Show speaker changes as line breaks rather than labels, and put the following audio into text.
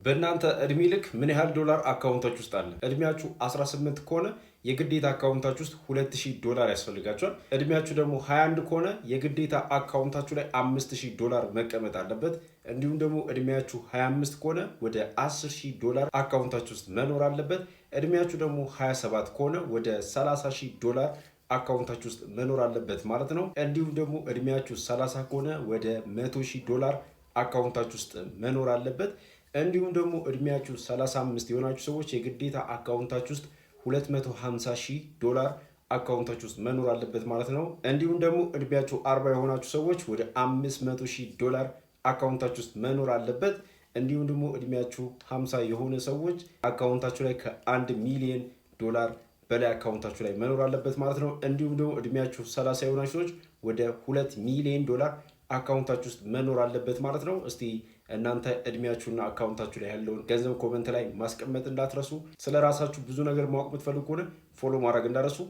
በእናንተ እድሜ ልክ ምን ያህል ዶላር አካውንታችሁ ውስጥ አለ? እድሜያችሁ 18 ከሆነ የግዴታ አካውንታችሁ ውስጥ 2000 ዶላር ያስፈልጋችኋል። እድሜያችሁ ደግሞ 21 ከሆነ የግዴታ አካውንታችሁ ላይ 5000 ዶላር መቀመጥ አለበት። እንዲሁም ደግሞ እድሜያችሁ 25 ከሆነ ወደ 10,000 ዶላር አካውንታችሁ ውስጥ መኖር አለበት። እድሜያችሁ ደግሞ 27 ከሆነ ወደ 30,000 ዶላር አካውንታችሁ ውስጥ መኖር አለበት ማለት ነው። እንዲሁም ደግሞ እድሜያችሁ 30 ከሆነ ወደ 100,000 ዶላር አካውንታችሁ ውስጥ መኖር አለበት። እንዲሁም ደግሞ እድሜያችሁ 35 የሆናችሁ ሰዎች የግዴታ አካውንታችሁ ውስጥ 250 ሺህ ዶላር አካውንታችሁ ውስጥ መኖር አለበት ማለት ነው። እንዲሁም ደግሞ እድሜያችሁ 40 የሆናችሁ ሰዎች ወደ 500 ሺህ ዶላር አካውንታችሁ ውስጥ መኖር አለበት። እንዲሁም ደግሞ እድሜያችሁ 50 የሆነ ሰዎች አካውንታችሁ ላይ ከ1 ሚሊዮን ዶላር በላይ አካውንታችሁ ላይ መኖር አለበት ማለት ነው። እንዲሁም ደግሞ እድሜያችሁ 30 የሆናችሁ ሰዎች ወደ 2 ሚሊዮን ዶላር አካውንታችሁ ውስጥ መኖር አለበት ማለት ነው። እስቲ እናንተ እድሜያችሁና አካውንታችሁ ላይ ያለውን ገንዘብ comment ላይ ማስቀመጥ እንዳትረሱ። ስለ ራሳችሁ ብዙ ነገር ማወቅ የምትፈልጉ ከሆነ follow ማድረግ እንዳትረሱ።